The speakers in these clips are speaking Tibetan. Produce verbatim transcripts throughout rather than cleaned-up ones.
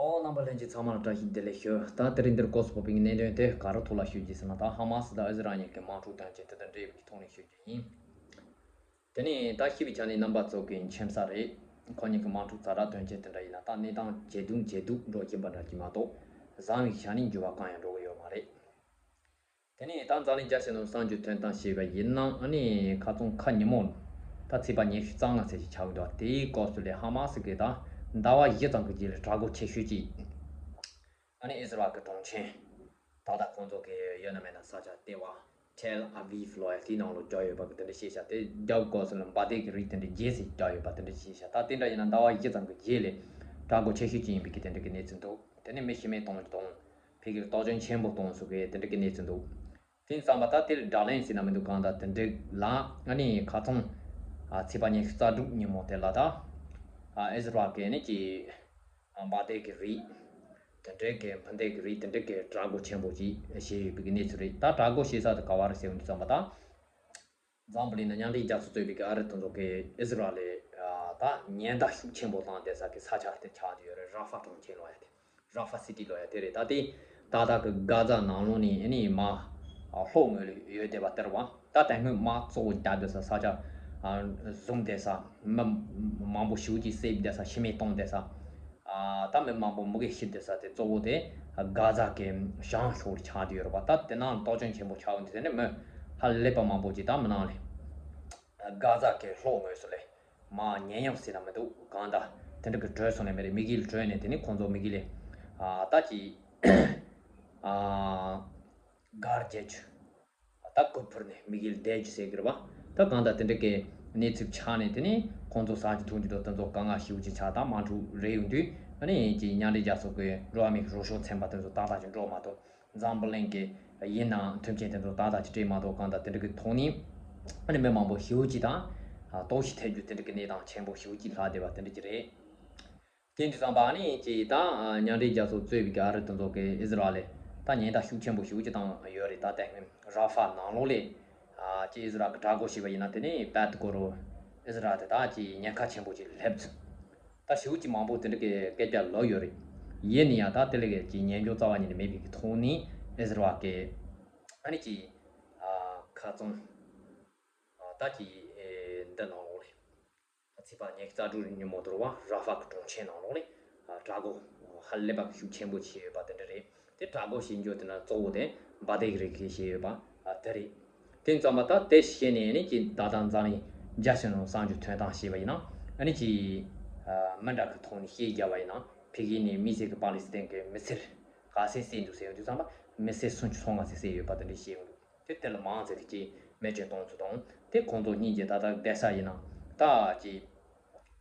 ཨོ། རྣམ་པ་ལྷན་རྒྱས་ཚང་མ་ལ་བཀྲ་ཤིས་བདེ་ལེགས་ཞུ། ད་དེ་རིང་འདིར་སྐོར་སུ་ཕོག་པའི་གནད་དོན་དེ་ག་རེ་ཐོག་ལ་ཞུ་རྒྱུ་ཟེར་ན། ད་ཧ་མ་སི་དང་ཨི་ཟི་རལ་གཉིས་ཀྱི་དམག་འཁྲུག་དོན་རྐྱེན་དེ་དང་འབྲེལ་བའི་ཐོག་ནས་ཞུ་རྒྱུ་ཡིན། དེ་ནས་ད་ཤེས་པའི་ཆ་ནས་རྣམ་པ་ཚོ་གི་མཁྱེན་གསལ་རེད། ཁོ་གཉིས་ཀྱི་དམག་འཁྲུག་ཛ་དྲག་དོན་རྐྱེན་དེ་འདྲ་ཡིན་ན། ད་གནས་སྟངས་ཇེ་སྡུག་ཇེ་སྡུག་འགྲོ་བཞིན་པ་འདྲ་ཅིག་མ་གཏོགས། བཟང་བའི་ཆ་ནས་འགྱུར་བ་གང་ཡང་འགྲོ་གི་ཡོད་མ་རེད། དེ་ནས་ད་འཛམ་གླིང་རྒྱལ་སྤྱི་ནང་གསར་འགྱུར་ཐོན་སྟངས་བྱས་པ་ཡིན་ན། ཨ་ནི་ཁ་སང་ཁ་ཉིན་མོ་ད་ཚེས་པ་ཉི་ཤུ་རྩ་ལྔ་ཚེས་ཤིག་ཆགས་ཀྱི་འདུག་དེའི་སྐབས་སུ་ལས་ཧ་མ་སི་གི་ད་ཟླ་བ་བཞི་ཙམ་གྱི་རྗེས་ལ་དྲག་རྒོལ་ཆེ་ཤོས་ཅིག་ཨ་ནི་ཨི་ཟི་རལ་གྱི་གྲོང་ཁྱེར། ད་ལྟ་ཁོང་ཚོ་གི་ཡོད་ན་མེད་ན་ས་ཆ་ལྟེ་བ་ཐེལ་ཨ་བིབ་ལོ་ཡ་དེའི་ནང་ལ་བརྒྱབ་ཡོད་པ་གི་དེ་འདྲ་བཤད་ཤག་དེ་རྒྱབ་སྐབས་སུ་ལ་འབར་མདེལ་གྱི་རིགས་དེ་འདྲ་རྗེས་སུ་བརྒྱབ་ཡོད་པ་དེ་འདྲ་བཤད་ཤག་ད་དེ་འདྲ་ཡིན་ན་ཟླ་བ་བཞི་ཙམ་གྱི་རྗེས་ལ་དྲག་རྒོལ་ཆེ་ཤོས་ཅིག་ཡིན་པའི་གི་དེ་འདྲ་གི་གནས་ཚུལ་འདུག་དེ་ནས་མི་ཤི་རྨས་གཏོང་གཏོང་སོགས་ཀྱི་དེ་འདྲ་གི་གནས་ཚུལ་འདུག་དེ་ནས་མི་མང་པོ་ཤི་བ་དེ་འདྲ་གི་གནས་ཚུལ་འདུག་དེ་ཙམ་པ་ད་དེ་ལ་དགྲ་ལན་ཟེར་ན་མི་འདུག་གང་ལྟར་དེ་འདྲ་ལ་ཨ་ནི་ཁ་སང་ཨ་ཚེས་པ་ཉི་ཤུ་རྩ་དྲུག་ཉིན་མོ་དེ་ལ་ད་ཨ་ཨི་ཟི་རལ་གྱི་ནི་ཀྱི་ཨ་འབར་མདེལ་གྱི་རིགས། དེ་འདྲའི་གི་འཕུར་མདེལ་གྱི་རིགས་དེ་འདྲའི་གི་དྲག་རྒོལ་ཆེན་པོ་ཅིག་བྱས་ཡོད་པའི་གནས་ཚུལ་རེད། ད་དྲག་རྒོལ་བྱེད་ས་དེ་ག་བ་རེད་ཟེར་བ་འདི་ཙམ་པ་ད། འཛམ་བུ་གླིང་ནང་མཉམ་འབྲེལ་རྒྱལ་ཚོགས་གཙོས་པའི་གི་ཨ་རི་དེ་ཚོ་གི་ཨི་ཟི་རལ་ལ་ད་ཉེན་བརྡ་ཤུགས་ཆེན་པོ་བཏང་བསྡད་ས་གི་ས་ཆ་དེ་ཆགས་བསྡད་ཡོད་རེད། ར་ཧྥ་གྲོང་ཁྱེར་ལོ་ཡ་དེ། ར་ཧྥ་སི་ཊི་ལོ་ཡ་དེ་རེད། ད་དེ་ད་ལྟ་གི་གྷ་ཛ་ནང་ལོགས་ནས་ཨ་ནི་མར་ལྷོ་ངོས་ལ་ཡོད་བསྡད་པ་དེ་རེད་པ། ད་དེ་སྔོན་དམག་གཙོ་བོ་རྒྱག་བསྡད་ས་ས་ཆ་བཟུང་བསྡད་ས། མི་མང་པོ་ཤི་བོ་ཅིག་བསད་བསྡད་ས། ཤི་རྨས་གཏོང་བསྡད་ས། ཨ་ད་མི་མང་པོ་མུ་གེ་ཤི་བསྡད་ས་དེ་གཙོ་བོ་དེ་གྷ་ཛ་གི་བྱང་ཕྱོགས་ལ་ཆགས་བསྡད་ཡོད་རེད་པ། ད་དེ་ནང་ལ་གཏོར་སྐྱོན་ཆེན་པོ་ཆགས་ཡོད་འདུག་དེ་ནས་མི་ཧ་ལས་པ་མང་པོ་ཅིག་ད་མི་ནང་ལ་གྷ་ཛ་གི་ལྷོ་ངོས་སུ་ལ་མར་ཉེན་གཡོལ་ཟེར་ན་མི་འདུག་གང་ལྟར་དེ་འདྲ་གི་བྲོས་སོང་ནས་མི་རེད། མི་སྒེར་ལ་བྲོས་ནས་དེ་ནས་ཁོང་ཚོ་མི་སྒེར་ལ་ཨ་ད་ཅིག་ཨ་གར་རྒྱག་རྒྱུ། ད་གུར་ཕུབ་ནས་མི་སྒེར་ལ་བསྡད་རྒྱུ་ཟེར་གི་རེད་པ། ད་གང་ལྟར་དེ་འདྲ་གི་གནས་ཚུལ་ཆགས་ནས་དེ་ནས་ཁོང་ཚོ་ཟ་རྒྱུ་འཐུང་རྒྱུ་དང་དེ་ཚོ་དཀའ་ངལ་ཞེ་པོ་ཅིག་ཆགས། ད་དམག་འཁྲུག་རེད་ཡོང་དུས་ཨ་ནི་ཅིག་མཉམ་འབྲེལ་རྒྱལ་ཚོགས་ཀྱི་འགྲོ་བ་མིའི་རོགས་སྐྱོར་ཚན་པ་དེ་ཚོ་ཏག་ཏག་ཅིག་འགྲོ་མ་ཐུབ། འཛམ་བུ་གླིང་གི་ཡིན་ནའང་མཐུན་རྐྱེན་དེ་ཚོ་ཏག་ཏག་ཅིག་སྤྲད་མ་ཐུབ། གང་ལྟར་དེ་འདྲ་གི་ཐོག་ནས་ཨ་ནི་མི་མང་པོ་ཞེ་པོ་ཅིག་དང་ལྟོགས་ཤི་ཐེབས་རྒྱུ་དེ་འདྲ་གི་གནས་སྟངས་ཆེན་པོ་ཞེ་པོ་ཅིག་ལྷག་བསྡད་པ་དེ་འདྲ་ཅིག་རེད། དེ་འདྲ་ཙམ་པ་ཨ་ནི་ཅིག་ད་མཉམ་འབྲེལ་རྒྱལ་ཚོགས་གཙོས་པའི་གི་ཨ་རི་དེ་ཚོ་གི་ཨི་ཟི་རལ་ལ་ད་ཉེན་བརྡ་ཤུགས་ཆེན་པོ་ཞེ་པོ་ཅིག་བཏང་ཡོད་རེད། ད་ལྟ་སྔོན་ར་ཧྥ་ནང་ལོགས་ལ་ཨ་ཅིག་ཨི་ཟི་རལ་གི་དྲག་རྒོལ་བྱས་པ་ཡིན་ན་དེ་ནས་བལ་ཏི་གོ་རུ་ཨི་ཟི་རལ་དེ་ད་ཅིག་ཉེན་ཁ་ཆེན་པོ་ཅིག་སླེབས་ཚུལ། ད་ཞེ་པོ་ཅིག་མང་པོ་དེ་འདྲ་གི་སྐད་ཆ་ལབ་ཡོད་རེད། ཡིན་ན་ཡང་ད་དེ་ལ་གི་ཅིག་ཉན་འཇོག་རྩ་བ་ཉིད་ནས་མེད་པའི་གི་ཐོག་ནས་ཨི་ཟི་རལ་གི་ཨ་ནི་ཅིག་ཨ་ཁ་སང་ཨ་ད་ཅིག་ཨེ་འདི་ནང་ལོགས་ལ། ཚེས་པ་ཉི་ཤུ་རྩ་དྲུག་ཉིན་མོ་དུ་བ་ར་ཧྥ་གི་གྲོང་ཁྱེར་ནང་ལོགས་ནས་དྲག་རྒོལ་ཧ་ལས་པ་ཤུགས་ཆེན་པོ་བྱས་ཡོད་པ་དེ་འདྲ་རེད། དེ་དྲག་རྒོལ་བྱེད་རྒྱུ་དེ་ན་གཙོ་བོ་དེ་འབར་མདེལ་གྱི་རིགས་ཤིག་བྱས་ཡོད་པ་དེ་རེད། དེ་ཙམ་པ་ད་དེ་བཤད་ནས་ནི་ཅིག་ད་ལྟ་འཛམ་གླིང་རྒྱལ་སྤྱི་ནང་གསར་འགྱུར་ཐོན་སྟངས་བཤད་པ་ཡིན་ན་ཨ་ནི་ཅིག་མི་འདྲ་གི་ཐོག་ནས་བཤད་རྒྱབ་པ་ཡིན་ན་ཕ་གི་ནས་དམིགས་བསལ་གྱི་པ་ལི་སི་ཐན་གྱི་མི་སེར་ག་ཚད་བསད་འདུག་ཟེར་ཡོང་དུས་ཙམ་པ་མི་སེར་སུམ་ཅུ་སོ་ལྔ་ཙམ་བསད་ཡོད་པ་དེ་འདྲ་བཤད་ཡོང་འདུག་དེ་དེ་ལ་མང་ཙམ་གྱིས་རྨས་སྐྱོན་གཏོང་ཚུལ་དང་། དེ་ཁོང་ཚོ་གཉིས་ཀྱི་ད་ལྟ་བསྡད་ས་ཡིན་ན་ད་ཅིག་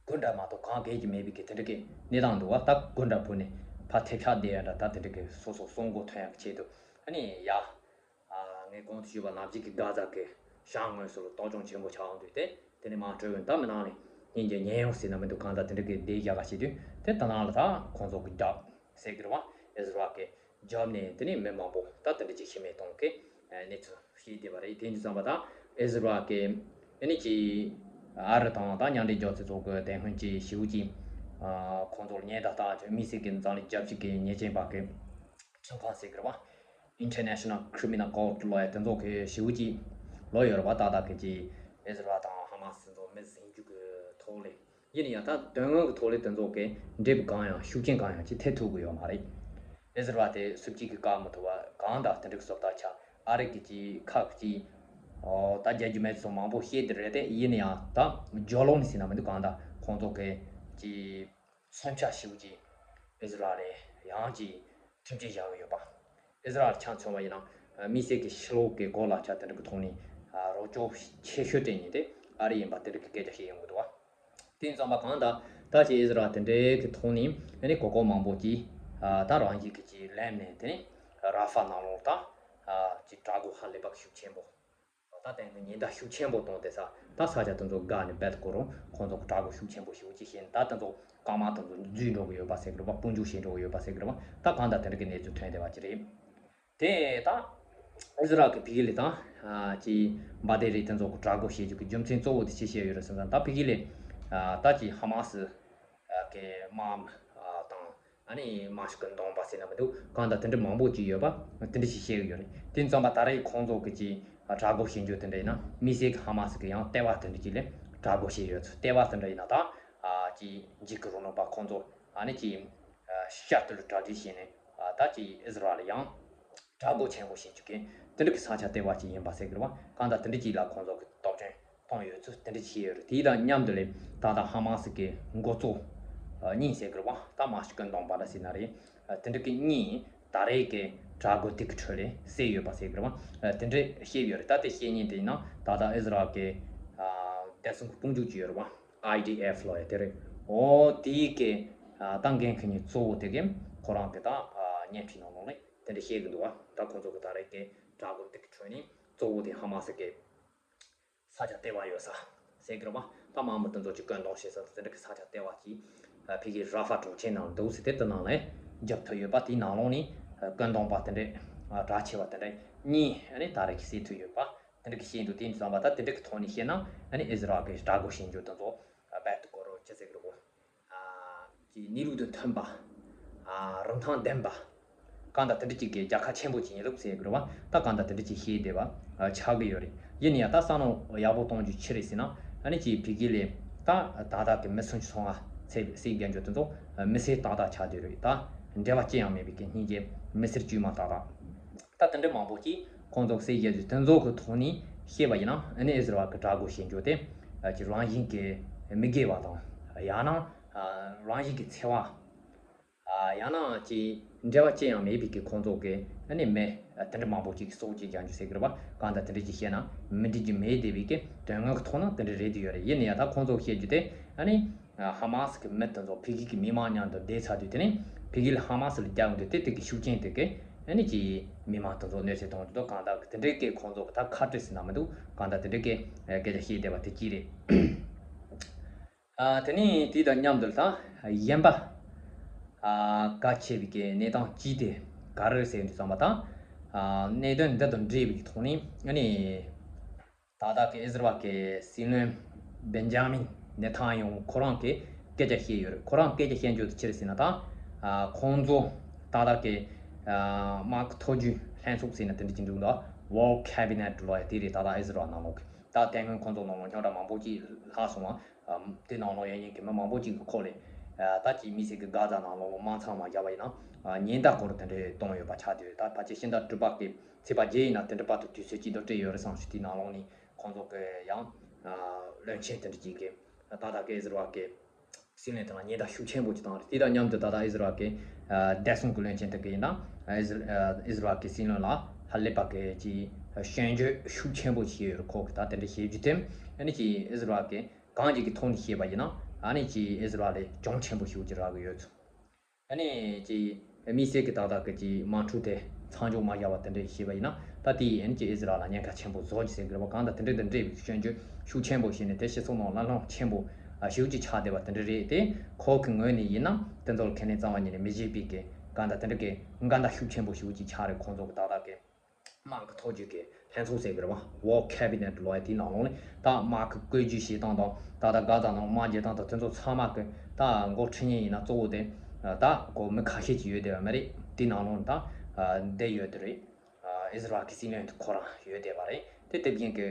སྒོ་འདྲ་མ་གཏོགས་གང་གས་ཀྱི་མེད་པའི་གི་དེ་འདྲ་གི་གནས་སྟངས་འདུག་བ། ད་སྒོ་འདྲ་བུ་ནས་ཕར་ཐེབས་ཆག་བསྡད་ཡ་འདྲ་ད་དེ་འདྲ་གི་སོ་སོ་གསོན་པོ་ཐོན་ཡག་ཆེད་དུ་ཨ་ནི་ཡ་ངས་གོང་དུ་ཞུས་པ་ནང་བཞིན་གྱི་གྷ་ཛ་གི་བྱང་ངོས་སུ་ལ་གཏོར་སྐྱོན་ཆེན་པོ་ཆགས་འོང་དུས་དེ་དེ་ནས་མར་བྲོས་ཡོང་ད་མི་ནང་ནས་སྙིང་རྗེ་ཉེན་གཡོལ་ཟེར་ན་མི་འདུག་གང་ལྟར་དེ་འདྲ་གི་བསྡད་རྒྱག་ག་བྱེད་དུས་དེ་ད་ནང་ལ་ད་ཁོང་ཚོ་གི་རྒྱབ་ཟེར་གི་རེད་བ། ཨི་ཟི་རལ་གི་རྒྱབ་ནས་དེ་ནས་མི་མང་པོ་ད་དེ་འདྲ་ཅིག་ཤི་རྨས་གཏོང་གི་གནས་ཚུལ་ཤེས་བསྡད་པ་རེད། དེ་འདྲ་ཙམ་པ་ད་ཨི་ཟི་རལ་གི་ཨ་ནི་ཅིག་ཨ་རི་དང་ད་མཉམ་འབྲེལ་རྒྱལ་ཚོགས་ཚོ་གི་དེ་སྔོན་གྱི་ཞེ་པོ་ཅིག་ཁོང་ཚོ་ལ་ཉེན་བརྡ་བཏང་དུས་དམིགས་བསལ་གྱི་འཛམ་གླིང་རྒྱལ་སྤྱི་གི་ཉེས་ཅན་པ་གི་ཁྲིམས་ཁང་ཟེར་གི་རེད་བ། International Criminal Court ལོ་ཡ་དེ་ཚོ་གི་ཞེ་པོ་ཅིག་ལོ་ཡོད་རེད་བ། ཏག་ཏག་གི་ཅིག་ཨི་ཟི་རལ་དང་ཧ་མ་སི་དེ་ཚོ་མི་ཟིན་རྒྱུ་གི་ཐོག་ལས། ཡིན་ན་ཡང་ད་དོན་དངོས་ཀྱི་ཐོག་ལས་དེ་ཚོ་གི་འབྲས་བུ་གང་ཡང་ཤུགས་རྐྱེན་གང་ཡང་ཅིག་ཐེབས་ཐུབ་ཀྱི་ཡོད་མ་རེད། ཨི་ཟི་རལ་དེ་སུ་གཅིག་གིས་བཀག་མི་ཐུབ་པ་གང་དང་དེ་འདྲ་གི་བཟོ་ལྟ་ཆགས། ཨ་རི་གི་ཅིག་ཁག་ཅིག་ཨོ་ད་རྒྱལ་རྒྱུ་མེད་ཚོ་མང་པོ་བཤད་དེ་རེད་དེ། ཡིན་ན་ཡང་ད་སྦྱོར་ལོག་ནས་ཟེར་ན་མི་འདུག་གང་ལྟར་ཁོང་ཚོ་གི་ཅིག་མཚོན་ཆ་ཞེ་པོ་ཅིག་ཨི་ཟི་རལ་ལ་ཡང་ཅིག་ཁྲིམས་ཆད་བཞག་གི་ཡོད་པ། ཨི་ཟི་རལ་ཆ་མཚོན་པ་ཡིན་ན་དམིགས་བསལ་གྱི་ཕྱི་ལོགས་ཀྱི་སྒོ་ལ་ཆ་དེ་འདྲ་གི་ཐོག་ནས་རོགས་སྐྱོར་ཆེ་ཤོས་སྤྲད་མཁན་དེ་ཨ་རི་ཡིན་པ་དེ་འདྲ་གི་སྐད་ཆ་བཤད་ཡོང་གི་འདུག་བ། དེ་ཙམ་པ་གང་ལྟར་ད་ཅིག་ཨི་ཟི་རལ་དེ་འདྲའི་གི་ཐོག་ནས་ཨ་ནི་གོ་སྐབས་མང་པོ་ཅིག་ད་རང་བཞིན་གྱི་ཅིག་ལེན་ནས་དེ་ནས་ར་ཧྥ་ནང་ལོགས་ད་ཅིག་དྲག་རྒོལ་ཧ་ལས་པ་ཤུགས་ཆེན་པོ། ད་ལྟ་ནི་ཉེན་བརྡ་ཤུགས་ཆེན་པོ་བཏང་སྟེ་ས་ད་ས་ཆ་དེ་ཚོ་བཀག་ནས་བལ་ཁོ་རང་ཁོང་ཚོ་གི་དྲག་རྒོལ་ཤུགས་ཆེན་པོ་ཞེ་པོ་ཅིག་བྱས་ནས་ད་དེ་ཚོ་རྐང་དམག་དེ་ཚོ་འཛུལ་འགྲོ་གི་ཡོད་པ་ཟེར་གི་རེད་བ། སྤོ་འཇུག་བྱེད་འགྲོ་གི་ཡོད་པ་ཟེར་གི་རེད་བ། ད་གང་ལྟར་དེ་འདྲ་གི་གནས་ཚུལ་ཐོན་བསྡད་པ་ཅིག་རེད། དེ་ད་ཨི་ཟི་རལ་གི་ཕ་གི་ལ་ད་ཅིག་འབར་མདེལ་རིགས་དེ་ཚོ་གི་དྲག་རྒོལ་བྱེད་རྒྱུ་གི་རྒྱུ་མཚན་གཙོ་བོ་དེ་ཅི་བཤད་ཡོད་རེད་ཟེར་ན། ད་ཕ་གི་ལ་ད་ཅིག་ཧ་མ་སི་གི་དམག་དང་། ཨ་ནི་མ་ཤི་ཀི་འདོམས་པ་ཟེར་ན་མི་འདུག་གང་དང་དེ་འདྲ་མང་པོ་ཅིག་ཡོད་པ་དེ་འདྲ་ཞིག་བཤད་ཀྱི་ཡོད་རེད། དེ་ཙམ་པ་ད་རེས་ཁོང་ཚོ་གི་ཅིག་གྲོས་འགོ་བྱེད་རྒྱུ་དེ་འདྲ་ཡིན་ན་དམིགས་བསལ་གྱི་ཧ་མ་སི་གི་ཡང་ལྟེ་བ་དེ་འདྲ་ཅིག་ལ་གྲོས་འགོ་བྱས་ཡོད་ཚུལ། ལྟེ་བ་དེ་འདྲ་ཡིན་ན་ད་ཅིག་འཇིགས་སྐུལ་རིང་ལུགས་པ་ཁོང་ཚོ་ཨ་ནི་ཅིག་ཤར་དུ་གྲ་སྒྲིག་བྱས་ནས་ད་ཅིག་ཨི་ཟི་རལ་ལ་ཡང་གྲོས་འགོ་ཆེན་པོ་བྱེད་རྒྱུ་གི་དེ་འདྲ་གི་ས་ཆ་ལྟེ་བ་ཅིག་ཡིན་པ་ཟེར་གི་རེད་བ། གང་ལྟར་དེ་འདྲ་ཅིག་ལ་ཁོང་ཚོ་གི་སྟོབས་ཆེན་གཏོང་ཡོད་ཚུལ་དེ་འདྲ་བྱས་ཡོད་རེད། དེ་དང་མཉམ་དུ་ལས་ད་ལྟ་ཧ་མ་སི་གི་འགོ་གཙོ་གཉིས་ཟེར་གི་རེད་བ། ད་མ་ཤི་ཀི་འདོམས་པ་འདྲ་ཟེར་ན་རེད། དེ་འདྲ་གི་གཉིས་ད་རེས་ཀྱི་གྲོས་འགོ་དེ་གི་ཁྲོད་ལས་བསད་ཡོད་པ་ཟེར་གི་རེད་བ། དེ་འདྲ་བཤད་ཡོད་རེད། ད་དེ་བཤད་མཁན་དེ་ཡིན་ན་ད་ལྟ་ཨི་ཟི་རལ་གི་བདེ་སྲུང་གི་དཔུང་འཇུག་ཅིག་ཡོད་རེད་བ། ཨའི་ཌི་ཨེཕ་ལོ་ཡ་དེ་རེད། འོ་དེའི་གི་ད་འགན་འཁུར་མཁན་གཙོ་བོ་དེ་གི་ཁོ་རང་གི་ད་བརྙན་འཕྲིན་ནང་ལོགས་ལས་དེ་འདྲ་བཤད་གི་འདུག་བ། ད་ཁོང་ཚོ་གི་ད་རེས་ཀྱི་གྲོས་འགོ་དེ་གི་ཁྲོད་ནས་གཙོ་བོ་དེ་ཧ་མ་སི་གི་ས་ཆ་ལྟེ་བ་ཡོད་ས་ཟེར་གི་རེད་བ། ད་དམག་མི་དེ་ཚོ་ཅིག་བཀོད་གཏོང་བྱེད་ས་དེ་འདྲ་གི་ས་ཆ་ལྟེ་བ་ཅིག་ཕ་གིའི་ར་ཧྥ་གྲོང་ཁྱེར་ནང་འདུག་ཟེར་དེ་དེ་ནང་ལ་རྒྱབ་ཐུབ་ཡོད་པ། དེའི་ནང་ལོགས་ནས་བཀོད་གཏོང་པ་དེ་འདྲ་གྲགས་ཆེ་བ་དེ་འདྲ་གཉིས་ཨ་ནི་ད་རེས་ཀྱི་བསད་ཐུབ་ཡོད་པ་དེ་འདྲ་གི་བཤད་འདུག་དེ་ཡིན་དུས་ཙམ་པ་ད་དེ་འདྲ་གི་ཐོག་ནས་བཤད་ན་ཨ་ནི་ཨི་ཟི་རལ་གི་གྲོས་འགོ་བྱེད་རྒྱུ་དེ་ཚོ་རྦད་དེ་གོ་རོ་ཅི་ཟེར་གི་རེད་གོ། ཀྱི་གནས་ལུགས་དང་མཐུན་པ། རིན་ཐང་ལྡན་པ། གང་ལྟར་དེ་འདྲ་ཅིག་གི་རྒྱལ་ཁ་ཆེན་པོ་ཅིག་ཡིན་ལུགས་ཟེར་དགོས་རེད་བ། ད་གང་ལྟར་དེ་འདྲ་ཅིག་ཤེས་བསྡད་པ་ཆགས་ཀྱི་ཡོད་རེད། ཡིན་ན་ཡང་ད་བསམ་བློ་ཡག་པོ་གཏོང་རྒྱུ་ཅི་རེད་ཟེར་ན་ཨ་ནི་ཅིག་ཕ་གི་ལས་ད་ད་ལྟ་གི་མི་སུམ་ཅུ་སོ་ལྔ་ཚེ་བསད་རྒྱུ་དེ་ཚོ་མི་སེར་ཏག་ཏག་ཆགས་བསྡད་རེད། ད་འབྲེལ་བ་ཅི་ཡང་མེད་པའི་གི་སྙིང་རྗེ་མི་སེར་དཀྱུས་མ་ཏག་ཏག་ད་དེ་འདྲ་མང་པོ་ཅིག་ཁོང་ཚོ་བསད་རྒྱུ་དེ་ཚོ་གི་ཐོག་ནས་བཤད་པ་ཡིན་ན་ཨ་ནི་ཨི་ཟི་རལ་གི་གྲོས་འགོ་བྱེད་རྒྱུ་དེ་ཅིག་རང་བཞིན་གི་མི་དགེ་བ་དང་ཡང་ན། རང་བཞིན་གྱི་འཚེ་བ། ཡང་ན་ཅིག་འབྲེལ་བ་ཅི་ཡང་མེད་པའི་གི་ཁོང་ཚོ་གི་ཨ་ནི་མི་དེ་འདྲ་མང་པོ་ཅིག་གི་སྲོག་གཅོད་རྒྱག་རྒྱུ་ཟེར་གི་རེད་བ། གང་ལྟར་དེ་འདྲ་ཅིག་བཤད་ན་མི་འགྲིག་རྒྱུ་མེད་བསྡད་པའི་གི་དོན་དངོས་ཀྱི་ཐོག་ན་དེ་འདྲ་རེད་དུ་ཡོད་རེད། ཡིན་ན་ཡང་ད་ཁོང་ཚོ་བཤད་རྒྱུ་དེ་ཨ་ནི་ཧ་མ་སི་གི་མི་དེ་ཚོ་ཕ་གི་གི་མི་མང་མཉམ་དུ་བསྡད་ཚར་དུས་དེ་ནི་ཕ་གི་ལ་ཧ་མ་སི་ལ་རྒྱག་འདོད་དེ་དེ་གི་ཤུགས་རྐྱེན་དེ་གི་ཨ་ནི་ཅིག་མི་མང་དེ་ཚོ་གནོད་འཚེ་གཏོང་རྒྱུ་དང་གང་ལྟར་དེ་འདྲའི་གི་ཁོང་ཚོ་གི་ད་ཁ་བྲལ་ཟེར་ན་མི་འདུག་གང་ལྟར་དེ་འདྲའི་གི་སྐད་ཆ་བཤད་བསྡད་པ་དེ་གཅིག་རེད། དེ་ནས་དེ་དང་མཉམ་དུ་ད་གཞན་པ་གལ་ཆེ་བའི་གི་གནས་སྟངས་གཅིག་དེ་ག་རེ་ཟེར་དུས་ཙམ་པ་དང་གནད་དོན་འདི་དང་འབྲེལ་བའི་ཐོག་ནས་ཨ་ནི་ད་ལྟ་གི་ཨི་ཟི་རལ་གི་སྲིད་བློན་བེན་ཇ་མིན་ནེ་ཐན་ཡོང་ཁོ་རང་གི་སྐད་ཆ་བཤད་ཡོད་རེད། ཁོ་རང་སྐད་ཆ་བཤད་རྒྱུ་དེ་ཅི་རེད་ཟེར་ན་ད་ཁོང་ཚོ་ད་ལྟ་གི་དམག་གི་མཐོ་རྒྱུགས་ལྷན་ཚོགས་ཟེར་ན་དེ་འདྲ་ཅིག་འདུག་ད་War Cabinet་ལོ་ཡ་དེ་རེད། ད་ལྟ་ཨི་ཟི་རལ་ནང་ལོགས་གི་ད་དེ་སྔོན་ཁོང་ཚོ་ནང་ལོགས་རྙོག་དྲ་མང་པོ་ཅིག་ལྷག་སོང་བ། དེ་ནང་ལོགས་ཡོད་མཁན་གྱི་མི་མང་པོ་ཅིག་གི་ཁོག་ལས་ད་ཅིག་དམིགས་བསལ་གྱི་གྷ་ཛ་ནང་ལོགས་དམག་འཚང་མ་བརྒྱབ་པ་ཡིན་ན་ཉེན་བརྡ་སྐོར་དེ་འདྲའི་གཏོང་ཡོད་པ་ཆགས་བསྡད་ཡོད། ད་ཕལ་ཆེར་ཕྱི་ཟླ་དྲུག་པ་གི་ཚེས་པ་བརྒྱད་ཡིན་ན་དེ་འདྲ་བར་དུ་དུས་ཚོད་ཅིག་འདུག་སྤྲད་ཡོད་རེད་བསམ་ཞིག་དེའི་ནང་ལོགས་ནས་ཁོང་ཚོ་གི་ཡང་བློན་ཆེན་དེ་འདྲ་ཅིག་གིས་ད་ལྟ་གི་ཨི་ཟི་རལ་གི་སྲིད་བློན་དེ་ལ་ཉེན་བརྡ་ཤུགས་ཆེན་པོ་ཅིག་བཏང་རེད། དེ་དང་མཉམ་དུ་ད་ལྟ་ཨི་ཟི་རལ་གི་བདེ་སྲུང་གི་བློན་ཆེན་དེ་གི་ཡིན་ན་ཨི་ཟི་ཨི་ཟི་རལ་གི་སྲིད་བློན་ལ་ཧ་ལས་པ་གི་ཅིག་སྐྱོན་བརྗོད་ཤུགས་ཆེན་པོ་བྱས་ཡོད་རེད། ཁོ་གི་ད་དེ་འདྲ་བྱེད་རྒྱུ་དེ་ཨ་ནི་ཅིག་ཨི་ཟི་རལ་གི་གང་ཅིག་གི་ཐོག་ནས་བཤད་པ་ཡིན་ན་ཨ་ནི་ཅིག་ཨི་ཟི་རལ་ལ་གྱོང་ཆེན་པོ་ཞེ་པོ་ཅིག་རག་གི་ཡོད་ཚུལ། ཨ་ནི་ཅིག་དམིགས་བསལ་གྱི་ཏག་ཏག་གི་ཅིག་དམག་འཁྲུག་དེ་མཚམས་འཇོག་མ་བྱས་པ་དེ་འདྲ་བཤད་པ་ཡིན་ན་ད་དེ་ཨ་ནི་ཅིག་ཨི་ཟི་རལ་ལ་ཉེན་ཁ་ཆེན་པོ་བཟོ་རྒྱུ་ཟེར་གི་རེད་པ། གང་ལྟར་དེ་འདྲ་དང་འབྲེལ་བའི་སྐྱོན་བརྗོད་ཤུགས་ཆེན་པོ་བྱས་ནས་དེ་སྤྱི་ཚོགས་ནང་གླེང་སློང་ཆེན་པོ་ཞེ་པོ་ཅིག་ཆགས་བསྡད་པ་དེ་འདྲ་རེད། དེ་ཁོ་གི་ངོས་ནས་ཡིན་ན་དེ་ཚོ་ལ་ཁས་ལེན་རྩ་བ་ཉིད་ནས་མི་བྱེད་པའི་གི་གང་ལྟར་དེ་འདྲ་གི་འགལ་ཟླ་ཤུགས་ཆེན་པོ་ཞེ་པོ་ཅིག་ཆགས་རེད། ཁོང་ཚོ་གི་ཏག་ཏག་གི་དམག་གི་མཐོ་རྒྱུགས་ཀྱི་ལྷན་ཚོགས་ཟེར་གི་རེད་བ། War Cabinet་ལོ་ཡ་དེའི་ནང་ལོགས་ནས་ད་དམག་གི་བཀོད་ཇུས་བྱེད་སྟངས་དང་ད་ལྟ་གྷ་ཛ་ནང་དམག་རྒྱག་སྟངས་དང་དེ་ཚོ་ཚང་མ་གི་ད་འགོ་ཁྲིད་མཁན་ཡིན་ན་གཙོ་བོ་དེ་ད་གོ་མི་ཁ་ཤས་ཅིག་ཡོད་བསྡད་པ་མ་རེད། དེའི་ནང་ལོགས་ནས་ད་བསྡད་ཡོད་དེ་རེད། ཨི་ཟི་རལ་གི་སྲིད་བློན་དེ་ཁོ་རང་ཡོད་བསྡད་པ་རེད། དེ་དེ་བཞིན་གི་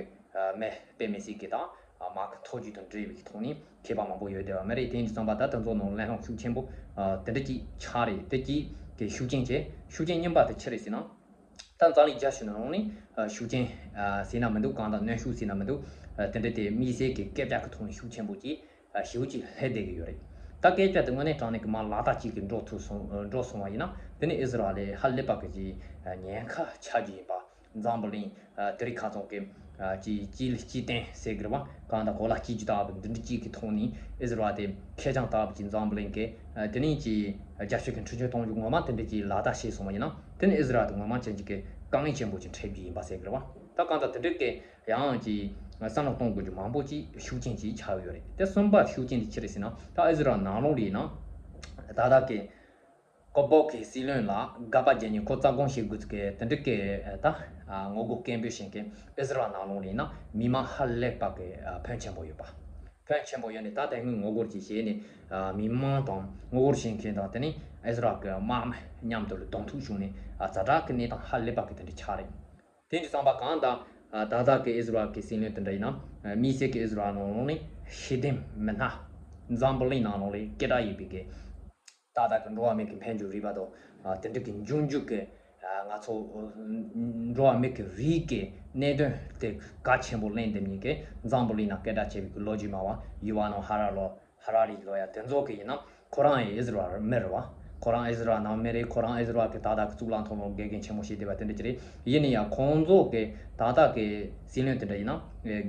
མི་དཔེ་མི་སྲིད་གི་ད་དམག་གི་མཐོ་རྒྱུགས་དང་འབྲེལ་བའི་ཐོག་ནས་མཁས་པ་མང་པོ་ཡོད་བསྡད་པ་མ་རེད། དེ་ཡིན་དུས་ཙམ་པ་ད་དེ་ཚོ་ནང་གླེང་སློང་ཤུགས་ཆེན་པོ་དེ་འདྲ་ཅིག་ཆགས་རེད། དེ་གཅིག་གི་ཤུགས་རྐྱེན་བྱས། ཤུགས་རྐྱེན་གཉིས་པ་དེ་ཅི་རེད་ཟེར་ན། ད་འཛམ་གླིང་རྒྱལ་སྤྱི་ནང་ནས་ཤུགས་རྐྱེན་ཟེར་ན་མི་འདུག་གང་དང་གནོན་ཤུགས་ཟེར་ན་མི་འདུག་དེ་འདྲ་དེ་དམིགས་བསལ་གྱི་སྐད་ཆ་གི་ཐོག་ནས་ཤུགས་ཆེན་པོ་ཅིག་ཞེ་པོ་ཅིག་སླེབས་བསྡད་ཀྱི་ཡོད་རེད། ད་སྐད་ཆ་དེ་དངོས་གནས་དྲང་གནས་ཀྱི་མ་ལག་བསྟར་ཅིག་གི་འགྲོ་ཐུབ་སོང་འགྲོ་སོང་བ་ཡིན་ན་དེ་ནི་ཨི་ཟི་རལ་ལ་ཧ་ལས་པ་གི་ཅིག་ཉེན་ཁ་ཆགས་རྒྱུ་ཡིན་པ། འཛམ་བུ་གླིང་དེ་རིང་ཁ་སང་གི་ཅིག་སྤྱི་ལ་སྤྱི་བརྟན་ཟེར་གི་རེད་བ། གང་དང་གོ་ལ་སྤྱི་རྒྱུ་ལྟ་བུ་འདི་འདྲ་ཅིག་གི་ཐོག་ནས་ཨི་ཟི་རལ་དེ་ཁེར་རྐྱང་ལྟ་བུ་ཅིག་འཛམ་བུ་གླིང་གི་དེ་ནས་ཅིག་རྒྱལ་སྤྱི་གི་འཁྲུན་ཆོད་གཏོང་རྒྱུ་ངོ་མ་དེ་འདྲ་ཅིག་ལག་བསྟར་བྱས་སོང་བ་ཡིན་ན་དེ་ནི་ཨི་ཟི་རལ་དེ་ངོ་མ་ཅན་ཅིག་གི་དཀའ་ངལ་ཆེན་པོ་ཅིག་འཕྲད་རྒྱུ་ཡིན་པ་ཟེར་གི་རེད་བ། ད་གང་ལྟར་དེ་འདྲ་གི་ཡང་ཅིག་བསམ་བློ་གཏོང་དགོས་རྒྱུ་མང་པོ་ཅིག་ཤུགས་རྐྱེན་ཅིག་ཆགས་ཡོད་རེད། དེ་གསུམ་པ་ཤུགས་རྐྱེན་དེ་ཅི་རེད་ཟེར་ན་ད་ཨི་ཟི་རལ་ནང་ལོགས་ལ་ཡིན་ན་ད་ལྟ་གི་ཀོ་བོ་གི་སྲིད་བློན་ལ་དགག་པ་བརྒྱབ་ནས་ཁོ་རྩ་དགོངས་བཞེས་དགོས་ཀྱི་དེ་འདྲ་གི་ད་ངོ་རྒོལ་སྐད་འབོད་བྱེད་མཁན་ཨི་ཟི་རལ་ནང་ལོགས་ནས་ཡིན་ན་མི་མང་ཧ་ལས་པ་གི་ཕོན་ཆེན་པོ་ཡོད་པ། ཕོན་ཆེན་པོ་ཡོད་ནས། ད་དེ་སྔོན་ངོ་རྒོལ་གྱི་བྱས་ནས་མི་མང་དང་ངོ་རྒོལ་བྱེད་མཁན་དང་དེ་ནས་ཨིས་ར་ཨེལ་གྱི་དམག་མི་མཉམ་དུ་ལ་གདོང་ཐུག་བྱུང་ནས་ཛ་དྲག་གི་གནས་སྟངས་ཧ་ལས་པ་གི་དེ་འདྲ་ཆགས་རེད། དེ་འདྲ་བསམ་པ་གང་ལྟར་ད་ལྟ་གི་ཨིས་ར་ཨེལ་གྱི་སྲིད་བློན་དེ་འདྲ་ཡིན་ན་དམིགས་བསལ་གྱི་ཨིས་ར་ཨེལ་ནང་ལོགས་ནས་ཤེས་ལྡན་མི་སྣ་འཛམ་བུ་གླིང་ནང་ལོགས་ལ་སྐད་གྲགས་ཡོད་པའི་གི་ཏག་ཏག་གི་འགྲོ་བ་མི་གི་འཕེལ་འགྱུར་རིག་པ་དང་དེ་འདྲ་གི་འབྱུང་འགྱུར་གི་ང་ཚོ་འགྲོ་བ་མི་གི་རིགས་ཀྱི་གནད་དོན་དེ་གལ་ཆེན་པོ་གླེང་བསྡད་མཁན་གྱི་འཛམ་བུ་གླིང་ནང་སྐད་གྲགས་ཆེ་བའི་གི་ལོ་རྒྱུས་སྨྲ་བ་ཡུ་ཝ་ནོ་ཧ་ར་ལོ་ཧ་ར་རི་ལོ་ཡ་དེ་ཚོ་གི་ཡིན་ན་ཁོ་རང་ཡང་ཨིས་ར་ཨེལ་མི་རེད་བ། ཁོ་རང་ཨིས་ར་ཨེལ་ནང་མི་རེད། ཁོ་རང་ཨིས་ར་ཨེལ་གི་ཏག་ཏག་གི་གཙུག་ལག་ཐོག་ལ་དགེ་རྒན་ཆེན་མོ་བྱས་བསྡད་པ་དེ་འདྲ་ཅིག་རེད། ཡིན་ན་ཡང་ཁོང་ཚོ་གི་ཏག་ཏག་གི་སྲིད་བློན་དེ་འདྲ་ཡིན་ན་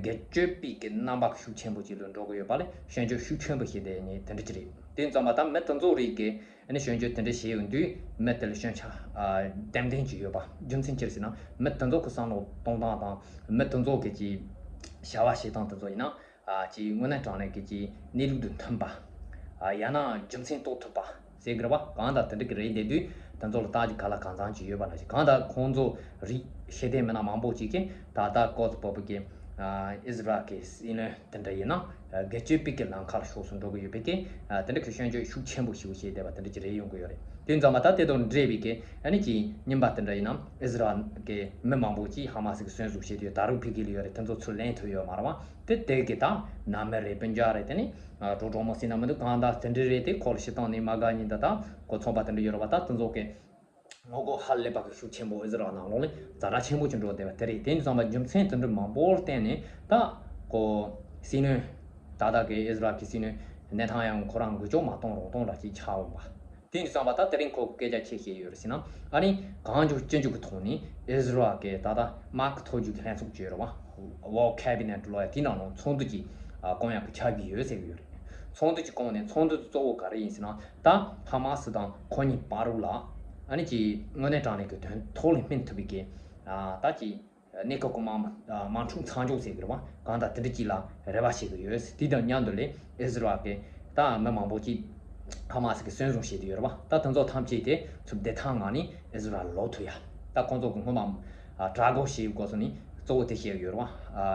སྒེར་གཅོད་པའི་གི་རྣམ་པ་ཤུགས་ཆེན་པོ་ཅིག་ལ་འགྲོ་གི་ཡོད་པ་ལས་ཤན་སྐྱོད་ཤུགས་ཆེན་པོ་བྱས་བསྡད་ནས་དེ་འདྲ་ཅིག་རེད། དེ་ཙམ་པ་ད་མི་དེ་ཚོ་རིགས་ཀྱི་ཨ་ནི་སྐྱོན་བརྗོད་དེ་འདྲ་བྱས་ཡོང་དུས་མི་དེ་ལ་སྐྱོན་ཆ་ཨ་ཏན་ཏན་ཅིག་ཡོད་པ། རྒྱུ་མཚན་ཅི་རེད་ཟེར་ན་མི་དེ་ཚོ་གི་བསམ་བློ་གཏོང་སྟངས་དང་མི་དེ་ཚོ་གི་ཅིག་བྱ་བ་བྱེད་སྟངས་དེ་ཚོ་ཡིན་ན་ཨ་ཅིག་དངོས་གནས་དྲང་གནས་ཀྱི་ཅིག་གནས་ལུགས་དང་མཐུན་པ། ཨ་ཡང་ན་རྒྱུ་མཚན་རྟོགས་ཐུབ་པ་ཟེར་དགོས་རེད་བ། གང་ལྟར་དེ་འདྲ་གི་རེད། དེ་དུས་དེ་ཚོ་ལ་ལྟ་རྒྱུ་ག་ལ་གང་འཚམ་ཅིག་ཡོད་པ་འདྲ་ཞིག་གང་ལྟར་ཁོང་ཚོ་རིགས་ཤེས་ལྡན་མི་སྣ་མང་པོ་ཅིག་གིས་ད་ལྟ་ཀོ་ཙི་པོ་པོ་གི་ཨ་ཨིས་ར་ཨེལ་གི་སྲིད་བློན་དེ་འདྲ་ཡིན་ན་སྒེར་གཅོད་པའི་གི་ལམ་ཁ་ལ་ཕྱོགས་སུ་འགྲོ་གི་ཡོད་པའི་གི་དེ་འདྲ་གི་སྐྱོན་བརྗོད་ཤུགས་ཆེན་པོ་ཞིག་བྱས་བསྡད་པ་དེ་འདྲ་ཅིག་རེད་ཡོང་གི་ཡོད་རེད། དེ་ཙམ་པ་ད་དེ་དང་འབྲེལ་བའི་གི་ཨ་ནི་ཅིག་རྙིང་པ་དེ་འདྲ་ཡིན་ན་ཨིས་ར་ཨེལ་གི་མི་མང་པོ་ཅིག་ཧ་མ་སི་གི་གསོན་བཟོ་བྱས་དུས་ད་རུང་ཕི་གི་ལ་ཡོད་རེད། དེ་ཚོ་ཚུར་ལེན་ཐུབ་ཡོད་མ་རེད་བ། དེ་དེ་གི་ད་ནང་མི་རེད། སྤུན་ཀྱག་རེད། དེ་ནི་གྲོགས་གྲོགས་མོ་ཟེར་ན་མི་འདུག་གང་ལྟར་དེ་འདྲ་རེད། དེ་ཁོ་ལ་ཤི་སྟངས་ནི་མ་དགའ་ཉིན་ད་ད་ཁོ་ཚོང་པ་དེ་འདྲ་ཡོད་རེད་བ། ད་དེ་ཚོ་གི་ངོ་རྒོལ་ཧ་ལས་པ་གི་ཤུགས་ཆེན་པོ་ཨིས་ར་ཨེལ་ནང་ལོགས་ལ་ཛ་དྲག་ཆེན་པོ་ཅིག་འགྲོ་བསྡད་པ་དེ་རེད། དེ་ཡིན་ཙང་པ་རྒྱུ་མཚན་དེ་འདྲ་མང་པོར་བརྟེན་ནས་ད་ཁོ་སྲིད་བློན་ད་ལྟ་གི་ཨིས་ར་ཨེལ་གི་སྲིད་བློན་ནེ་ཐན་ཡ་ཧུ་ཁོ་རང་འགུལ་སྐྱོད་མ་གཏོང་རོགས་གཏོང་འདྲ་ཅིག་ཆགས་འོང་པ། དེ་ཡིན་ཙང་པ་ད་དེ་རིང་ཁོ་སྐད་ཆ་ཆེ་བཤད་ཡོད་རེད་ཟེར་ན་ཨ་ནི་གང་བྱུང་ཅི་བྱུང་གི་ཐོག་ནས་ཨིས་ར་ཨེལ་གི་ད་ལྟ་དམག་གི་མཐོ་རྒྱུགས་ལྷན་ཚོགས་བརྗོད་རེད་བ། War Cabinet ལོ་ཡ་དེ་ནང་ལ་ཚོགས་འདུ་ཅིག་བསྐོང་ཡག་གི་ཆགས་ཀྱི་ཡོད་ཟེར་གྱི་ཡོད་རེད། ཚོགས་འདུ་ཅིག་བསྐོངས་ནས་ཚོགས་འདུ་གཙོ་བོ་ག་རེ་ཡིན་ཟེར་ན་ད་ཧ་མ་སི་དང་ཁོ་གཉིས་བར་རུ་ལ་ཨ་ནི་ཅིག་དངོས་གནས་དྲང་གནས་ཀྱི་དོན་ཐོག་ལ་སྨིན་ཐུབ་པའི་གི་ད་ཅིག་གནས་སྐབས་ཀྱི་དམག་དམག་འཁྲུག་མཚམས་འཇོག་ཟེར་གྱི་རེད་བ། གང་ལྟར་དེ་འདྲ་ཅིག་ལ་རེ་བ་བྱེད་ཀྱི་ཡོད། དེ་དང་མཉམ་དུ་ལས་ཨིས་ར་ཨེལ་གྱི་ད་མི་མང་པོ་ཅིག་ཧ་མ་སི་གི་གསོན་བཟུང་བྱེད་ཀྱི་ཡོད་རེད་བ། ད་དེ་ཚོ་ཐམས་ཅད་དེ་ཚུར་བདེ་ཐང་ངང་ནས་ཨིས་ར་ཨེལ་ལོག་ཐུབ་ཡ། ད་ཁོང་ཚོ་གི་སྔོན་མ་དྲག་རྒོལ་བྱེད་དགོས་སོང་ནི་གཙོ་བོ་དེ་བཤད་ཀྱི་ཡོད་རེད་བ།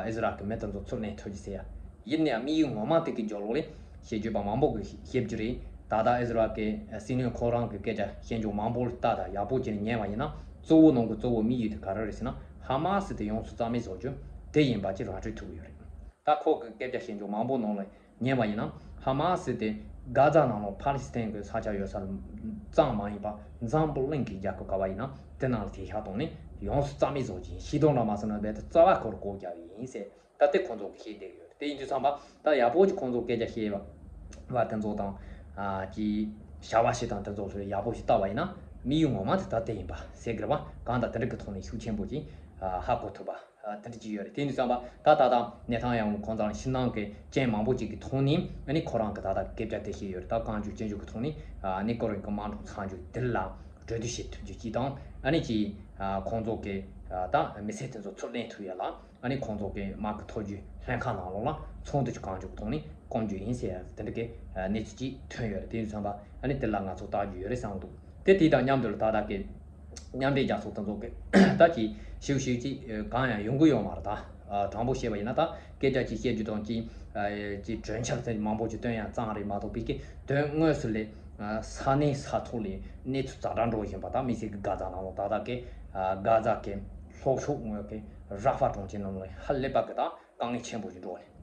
ཨིས་ར་ཨེལ་གྱི་མི་དེ་ཚོ་ཚུར་ལེན་ཐུབ་རྒྱུ་ཟེར་ཡ། ཡིན་ནའང་དམིགས་ཡུལ་ངོ་མ་དེ་གི་རྒྱབ་ལོགས་ལས་བཤད་རྒྱུ་པ་མང་པོ་གི་བཤད་རྒྱུ་རེད། ད་ལྟ་ཨིས་ར་ཨེལ་གི་སྲིད་བློན་ཁོ་རང་གི་སྐད་ཆ་བཤད་རྒྱུ་མང་པོ་ལ་ལྟ་དང་ཡག་པོ་བྱས་ནས་ཉན་པ་ཡིན་ན་གཙོ་བོ་ནང་གི་གཙོ་བོ་དམིགས་ཡུལ་དེ་ག་རེ་རེད་ཟེར་ན་ཧ་མ་སི་དེ་ཡོངས་སུ་རྩ་མེད་བཟོ་རྒྱུ་དེ་ཡིན་པ་ཅིག་ར་སྤྲོད་ཐུབ་ཀྱི་ཡོད་རེད། ད་ཁོ་གི་སྐད་ཆ་བཤད་རྒྱུ་མང་པོ་ནང་ལ་ཉན་པ་ཡིན་ན་ཧ་མ་སི་དེ་གྷ་ཛ་ནང་ལོགས་ཕ་ལི་སི་ཐན་གི་ས་ཆ་ཡོད་ས་ལ་གཙང་མ་ཡིན་པ་འཛམ་བུ་གླིང་གི་རྒྱལ་ཁབ་ག་བ་ཡིན་ན་དེ་ནང་ལ་དེ་ཤ་གཏོང་ནས་ཡོངས་སུ་རྩ་མེད་བཟོ་རྒྱུ་ཡིན། ཤི་དོན་ར་མ་སོང་ན་རྦད་དེ་རྩ་བ་ཁོ་ར་བཀོག་རྒྱག་གི་ཡིན་ཟེར། ད་དེ་ཁོང་ཚོ་གི་བཤད་བསྡད་ཡོད་རེད། དེ་ཡིན་དུས་ཙམ་པ་ད་ཡག་པོ་ཅིག་ཁོང་ཚོ་སྐད་ཆ་བཤད་པ་དེ་ཚོ་དང་ཨ་ཅི་བྱ་བ་བྱེད་སྟངས་དེ་ཚོ་ལ་ཡག་པོ་ཞིག་བལྟ་བ་ཡིན་ན་དམིགས་ཡུལ་ངོ་མ་དེ་ད་དེ་ཡིན་པ་ཟེར་གི་རེད་བ། གང་ལྟར་དེ་འདྲ་གི་ཐོག་ནས་ཤུགས་ཆེན་པོ་ཅིག་ཧ་གོ་ཐུབ་པ་དེ་འདྲ་ཅིག་ཡོད་རེད། དེ་ཡིན་དུས་ཙམ་པ་ད་ད་ལྟ་ནེ་ཐན་ཡ་ཧུ་ཁོང་ཚོ་ཕྱི་ནང་གི་རྐྱེན་མང་པོ་ཅིག་གི་ཐོག་ནས་ཨ་ནི་ཁོ་རང་གི་ད་ལྟ་སྐད་ཆ་དེ་བཤད་ཡོད་རེད། ད་གང་བྱུང་ཅི་བྱུང་གི་ཐོག་ནས་ཨ་ནི་ཀོ་རི་ཡ་གི་དམག་འཁྲུག་མཚམས་འཇོག་དེ་ལ་གྲོས་བསྡུར་བྱེད་ཐུབ་རྒྱུ་ཅིག་དང་ཨ་ནི་ཅིག་ཁོང་ཚོ་གི་ད་མི་སེར་དེ་ཚོ་ཚུར་ལེན་ཐུབ་ཡ་ལ། ཨ་ནི་ཁོང་ཚོ་གི་དམག་གི་མཐོ་རྒྱུགས་ལྷན་ཁང་ནང་ལོགས་ལ་ཚོགས་འདུ་གཅིག་གང་མགྱོགས་ཐོག་ནས་སྐོང་རྒྱུ་ཡིན་ཟེར་ཡ་དེ་འདྲ་གི་གནས་ཚུལ་ཅིག་ཐོན་ཡོད་རེད། དེ་ཡིན་ཙང་པ་ཨ་ནི་དེ་ལ་ང་ཚོ་བལྟ་རྒྱུ་ཡོད་རེད་བསམ་འདུག་དེ་དེ་དང་མཉམ་དུ་ལ་ད་ལྟ་གི་མཉམ་འབྲེལ་རྒྱལ་ཚོགས་དེ་ཚོ་གི་ད་ཅིག་ཞིབ་ཞིབ་ཅིག་གང་ཡང་ཡོང་གི་ཡོད་མ་རེད། ད་དྲང་པོ་བཤད་པ་ཡིན་ན་ད་སྐད་ཆ་ཅིག་བཤད་རྒྱུ་དང་ཅིག་ཅིག་གྲོས་འཆར་དེ་མང་པོ་ཅིག་བཏོན་ཡ་ཙམ་རེད་མ་གཏོགས་པའི་གི་དོན་དངོས་སུ་ལས་ས་གནས་ས་ཐོག་ལས་གནས་ཚུལ་ཛ་དྲག་འགྲོ་བཞིན་པ་དང་དམིགས་བསལ་གྱི་གྷ་ཛ་ནང་ལོགས་ད་ལྟ་གི་གྷ་ཛ་གི་ལྷོ་ཕྱོགས་ངོས་ཀྱི་ར་ཧྥ་གྲོང་ཁྱེར་ནང་ལོགས་ཧ་ལས་པ་གི་ད་དཀའ་ངལ་ཆེན་པོ་ཞིག་འགྲོ་བ་རེད།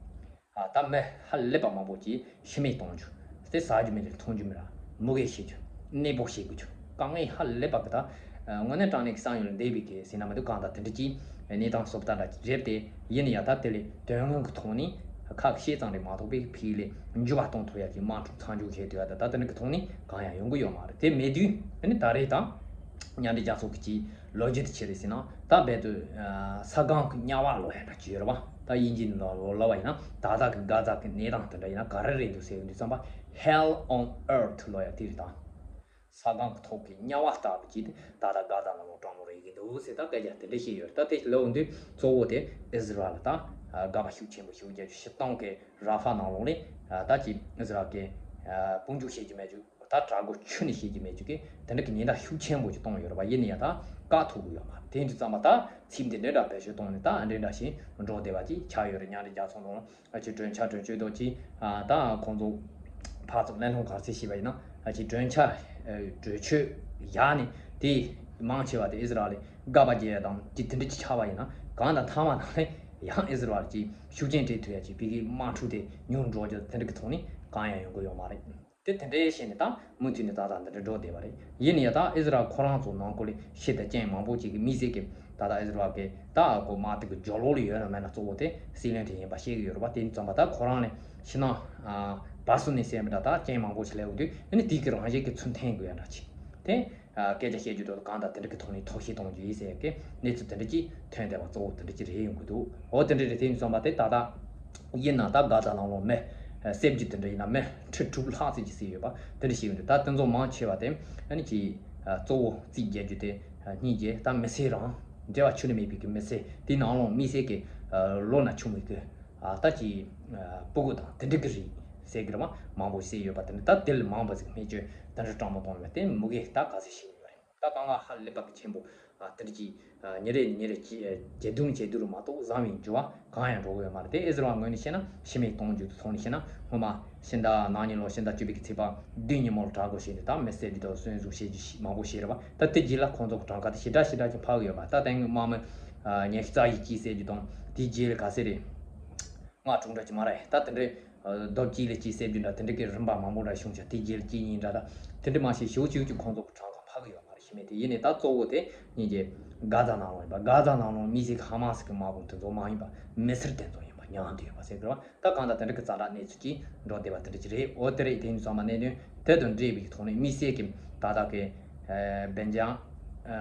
ད་མི་ཧ་ལས་པ་མང་པོ་ཅིག་ཤི་རྨས་གཏོང་རྒྱུ། དེ་ཟ་རྒྱུ་མེད་རྒྱུ་འཐུང་རྒྱུ་མེད་ར་མུ་གེ་བྱེད་རྒྱུ། གནས་སྤོ་བྱེད་དགོས་རྒྱུ། དཀའ་ངལ་ཧ་ལས་པ་གི་ད་དངོས་གནས་དྲང་གནས་ཀྱི་བསམ་ཡུལ་འདས་པའི་གི་ཟེར་ན་མི་འདུག་གང་ལྟར་དེ་འདྲ་ཅིག་གནས་སྟངས་བཟོ་ལྟ་འདྲ་ཅིག་རེད་དེ། ཡིན་ན་ཡང་ད་དེ་ལས་དོན་དངོས་ཀྱི་ཐོག་ནས་ཁ་ཤས་ཙམ་རེད་མ་གཏོགས་པའི་ཕི་ལས་འགྱུར་བ་གཏོང་ཐུབ་ཡ་གི་དམག་འཁྲུག་མཚམས་འཇོག་བྱེད་ཐུབ་ཡ་ད་ད་དེ་འདྲ་གི་ཐོག་ནས་གང་ཡང་ཡོང་གི་ཡོད་མ་རེད། དེ་མེད་དུས་ཨ་ནི་ད་རེས་ད་མཉམ་འབྲེལ་རྒྱལ་ཚོགས་ཀྱི་ལོ་རྒྱུས་དེ་ཆེ་རེད་ཟེར་ན་ད་རྦད་དུ་ས་སྒང་གི་དམྱལ་བ་ལབ་ཡ་འདྲ་ཅིག་ཡོད་རེད་བ། ད་དབྱིན་ཇི་ནང་ལ་ལབ་པ་ཡིན་ན་ད་ལྟ་གི་གྷ་ཛ་གི་གནས་སྟངས་དེ་འདྲ་ཡིན་ན་ག་རེ་རེད་འདུག་ཟེར་ཡོང་དུས་ཙམ་པ་Hell on Earth ལབ་ཡ་དེ་རེད་ད། ས་སྒང་གི་ཐོག་གི་དམྱལ་བ་ལྟ་བུ་ཅིག་ད་ལྟ་གྷ་ཛ་ནང་ལོགས་གྲང་མོ་རེད་ཀྱི་འདུག་ཟེར་ད་སྐད་ཆ་དེ་འདྲ་བཤད་ཡོད་རེད། ད་དེ་ལབ་འོང་དུས་གཙོ་བོ་དེ་ཨི་ཟི་རལ་ལ་ད་དགག་པ་ཤུགས་ཆེན་པོ་ཞིག་རྒྱག་རྒྱུ་ཤི་སྟངས་ཀྱི་ར་ཧྥ་ནང་ལོགས་ལས་ད་ཅིག་ཨི་ཟི་རལ་གྱི་དཔུང་འཇུག་བྱེད་རྒྱུ་མེད་རྒྱུ་ ད་དྲག་རྒོལ་ཁྱོན་ནས་བྱེད་ཀྱི་མེད་ཅིག་གི་དེ་འདྲ་གི་ཉེན་བརྡ་ཤུགས་ཆེན་པོ་ཅིག་བཏང་ཡོད་རེད་པ། ཡིན་ན་ཡང་ད་བཀག་ཐུབ་ཀྱི་ཡོད་མ་རེད། དེ་འདྲ་ཙམ་པ་ད་ཚིག་འདི་འདྲ་འདྲ་བེད་སྤྱོད་བཏང་ནས་ད་འདྲ་འདྲ་ཞིག་འགྲོ་བསྡད་པ་ཅིག་ཆགས་ཡོད་རེད། མཉམ་འབྲེལ་རྒྱལ་ཚོགས་ནང་ཨ་ཅེ་གྲོས་འཆར་གྲོས་ཆོད་དང་ཅིག་ཨ་ད་ཁོང་ཚོ་ཕར་ཚུར་གླེང་སློང་ག་རེ་བྱས་པ་ཡིན་ན། ཨ་ཅེ་གྲོས་འཆར་ཨ་གྲོས་ཆོད་བཞག་ནས་དེ་མང་ཆེ་བ་དེ་ཨི་ཟི་རལ་ལ་དགག་པ་རྒྱག་ཡ་དང་ཅིག་དེ་འདྲ་ཅིག་ཆགས་པ་ཡིན་ན། གང་ལྟར་མཐའ་མ་ནང་ལ་ཡང་ཨི་ཟི་རལ་གྱིས་ཤུགས་རྐྱེན་སྤྲད་ཐུབ་ཡ་ཅིག་ཕ་གིའི་དམག་འཁྲུག་དེ་ཉུང་འགྲོ་རྒྱུ་དེ་འདྲ་གི་ཐོག་ནས་གང་ཡང་ཡོང་གི་ཡོད་མ་རེད། དེ་དེ་འདྲའི་བྱས་ནས་ད་མུ་མཐུད་ནས་ད་ལྟ་འདི་འདྲ་འགྲོ་བསྡད་པ་རེད། ཡིན་ནའི་ད་ཨི་ཟི་རལ་ཁོ་རང་ཚོ་ནང་ཁུལ་ལ་ཤི་དང་རྐྱེན་མང་པོ་ཅིག་གི་དམིགས་བསལ་གྱི་ད་ལྟ་ཨི་ཟི་རལ་གྱི་ད་ཁོ་དམག་དེ་གི་རྒྱབ་ལོགས་ལ་ཡོད་ན་མེད་ན་གཙོ་བོ་དེ་སྲིད་བློན་དེ་ཡིན་པ་ཤེས་ཀྱི་ཡོད་རེད་པ། དེ་ཙམ་པ་ད་ཁོ་རང་ལ་ཕྱི་ནང་ཨ་བར་གསུམ་ནས་བསད་པ་འདྲ་ད་རྐྱེན་མང་པོ་ཞིག་སླེབས་ཡོང་དུས། ཨ་ནི་དེ་གི་རང་བཞིན་གྱི་ཚུར་འཐེན་དགོས་ཡ་འདྲ་ཅིག་དེ་ཨ་སྐད་ཆ་བཤད་རྒྱུ་དེ་གང་ལྟར་དེ་འདྲ་གི་ཐོག་ནས་ཐབས་ཤེས་གཏོང་རྒྱུ་ཡིན་ཟེར་ཡ་གི་གནས་ཚུལ་དེ་འདྲ་ཅིག་ཐོན་བསྡད་པ་གཙོ་བོ་དེ་འདྲ་ཅིག་རེད་ཡོང་གི་འདུག་འོ་དེ་འདྲ་རེད། དེ་ཡིན་ཙམ་པ་དེ་ད་ལྟ་ཡིན་ན་ད་གྷ་ཛ་ནང་ལོགས་མི་ཨ་བསད་རྒྱུ་དེ་འདྲ་ཡིན་ན་མི་ཁྲི་དྲུག་ལྷག་ཙམ་ཅིག་བསད་ཡོད་པ་དེ་འདྲ་ཞིག་ཡོད་འདུག་ད་དེ་ཚོ་མང་ཆེ་བ་དེ་ཨ་ནི་ཅིག་ཨ་གཙོ་བོ་རྩིས་རྒྱག་རྒྱུ་དེ་ཨ་སྙིང་རྗེ་ད་མི་སེར་རང་འབྲེལ་བ་ཁྱོན་ནས་མེད་པའི་གི་མི་སེར་དེ་ནང་ལོགས་དམིགས་བསལ་གྱི་ཨ་ལོ་ན་ཆུང་བའི་གི་ཨ་ད་ཅིག་ཨ་སྤུ་གུ་དང་དེ་འདྲ་གི་རིགས་བསད་གི་རེད་པ། མང་པོ་བསད་ཡོད་པ་དེ་འདྲ། ད་དེ་ལས་མང་བ་ཟིག་སྨན་བཅོས་དེ་འདྲ་སྤྲང་པོ་གཏོང་ཡོད་པ་དེ་མུ་གེ་ད་ག་ཚོད་ཞིག་ཡོད་རེད། ད་ད་ང་ཧ་ལས་པ་གི་ཆེན་པོ་ཨ་དེ་འདྲ་ཅིག་ཨ་ཉིན་རེ་ཉིན་རེ་ཇེ་ཇེ་སྡུག་ཇེ་སྡུག་རུ་མ་གཏོགས་བཟང་བའི་འགྱུར་བ་གང་ཡང་འགྲོ་གི་ཡོད་མ་རེད། དེ་ཨི་ཟི་རལ་ངོས་ནས་བཤད་ན་ཕྱི་མིག་གཏོང་རྒྱུ་དེ་ཐོག་ནས་བཤད་ན། སྔོན་མ་ཕྱི་ཟླ་ནང་ཉིན་ལོ་ཕྱི་ཟླ་བཅུ་པའི་གི་ཚེས་པ་བདུན་ཉིན་མོ་ལ་དྲག་རྒོལ་བྱས་ནས་ད་མི་བསད་རྒྱུ་དང་བཙོན་བཟུང་བྱེད་རྒྱུ་ཞིག་མང་པོ་བྱས་རེད་པ། ད་དེ་རྗེས་ལ་ཁོང་ཚོ་གི་གྲངས་ཀ་དེ་ཞེ་དྲག་ཞེ་དྲག་ཅིག་འཕར་གི་ཡོད་པ། ད་དེ་སྔོན་དམག་མི་ཨ་ཉི་ཤུ་རྩ་བཞི་ཅིག་བསད་རྒྱུ་དང་དེའི་རྗེས་ལ་ག་ཚད་རེད། ལྔ་དྲུག་འདྲ་ཅིག་མ་རེད། ད་དེ་འདྲའི་ཨ་ཟླ་གཅིག་ལ་གཅིག་བསད་རྒྱུ་འདྲ་དེ་འདྲ་གི་རིམ་པ་མང་པོ་འདྲ་བྱུང་ཤག་དེའི་རྗེས་ལ་གཅིག་གཉིས་འདྲ། ད་དེ་འདྲ་མ་བྱས་ཞེ་པོ་ཅིག་ཅིག་ཁོང་ཚོ་གི་གྲངས་ཀ་འཕར་གི་ཡོད་མ་རེད། ཤི་རྨས་དེ་ཡིན་ནའི་ད་གཙོ་བོ་དེ་སྙིང་རྗེ་གྷ་ཛ་ནང་ལོགས་ཡིན་པ། གྷ་ཛ་ནང་ལོགས་དམིགས་བསལ་གྱི་ཧ་མ་སི་གི་དམག་དཔུང་དེ་ཚོ་མ་ཡིན་པ་མི་སེར་དེ་ཚོ་ཡིན་པ་མྱངས་བསྡད་ཡོད་པ་ཟེར་གི་རེད་པ། ད་གང་ལྟར་དེ་འདྲ་གི་རྩ་བྲག་གནས་ཚུལ་ཅིག་འགྲོ་བསྡད་པ་དེ་འདྲ་ཅིག་རེད། འོ་དེ་རེད། དེ་ཡིན་ཙང་མ་གནད་དོན་དེ་དང་འབྲེལ་བའི་ཐོག་ནས་དམིགས་བསལ་གྱི་ད་ལྟ་གི་ཨ་སྦེན་ཇམ་ཨ་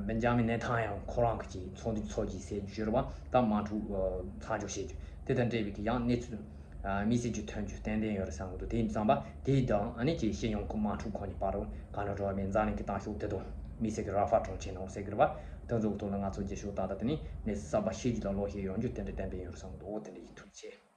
སྦེན་ཇ་མིན་ནེ་ཐན་ཡ་ཧུ་ཁོ་རང་གི་ཅིག་ཚོགས་འདུ་ཚོགས་ཀྱིས་ཟེར་རྒྱུ་རེད་པ། ད་དམག་འཁྲུག་ཨ་མཚམས་འཇོག་བྱེད་རྒྱུ་དེ་དང་འབྲེལ་བའི་གི་ཡང་གནས་ཚུལ་ཨ་དམིགས་བསལ་གྱི་ཐོན་རྒྱུ་ཏན་ཏན་ཡོད་རེད་བསམ་གི་འདུག་དེ་ཡིན་ཙང་མ་དེ་དང་ཨ་ནི་ཅིག་སྤྱི་ཡོངས་ཀྱི་དམག་འཁྲུག་ཁོ་གཉིས་བར་རུ་ག་འདྲ་འགྲོ་བ་མིན་འཛམ་གླིང་གི་ལྟ་ཕྱོགས་དེ་དང་དམིགས་བསལ་གྱི་ར་ཧྥ་གྲོང་ཁྱེར་ནང་ཟེར་གི་རེད་པ། དེ་ཚོ་གི་ཐོག་ལ་ང་ཚོ་རྗེས་ཕྱོགས་ད་ལྟ་དེ་ནས་གནས་ཚུལ་གསར་པ་ཤེས་རྒྱུ་དང་ཀློག་ཤེས་ཡོང་རྒྱུ་ཏན་ཏན་ཏན་ཏན་ཡོད་རེད་བསམ་གི་འདུག་འོ་དེ་འདྲ་ཡིན། ཐུགས་རྗེ་ཆེ།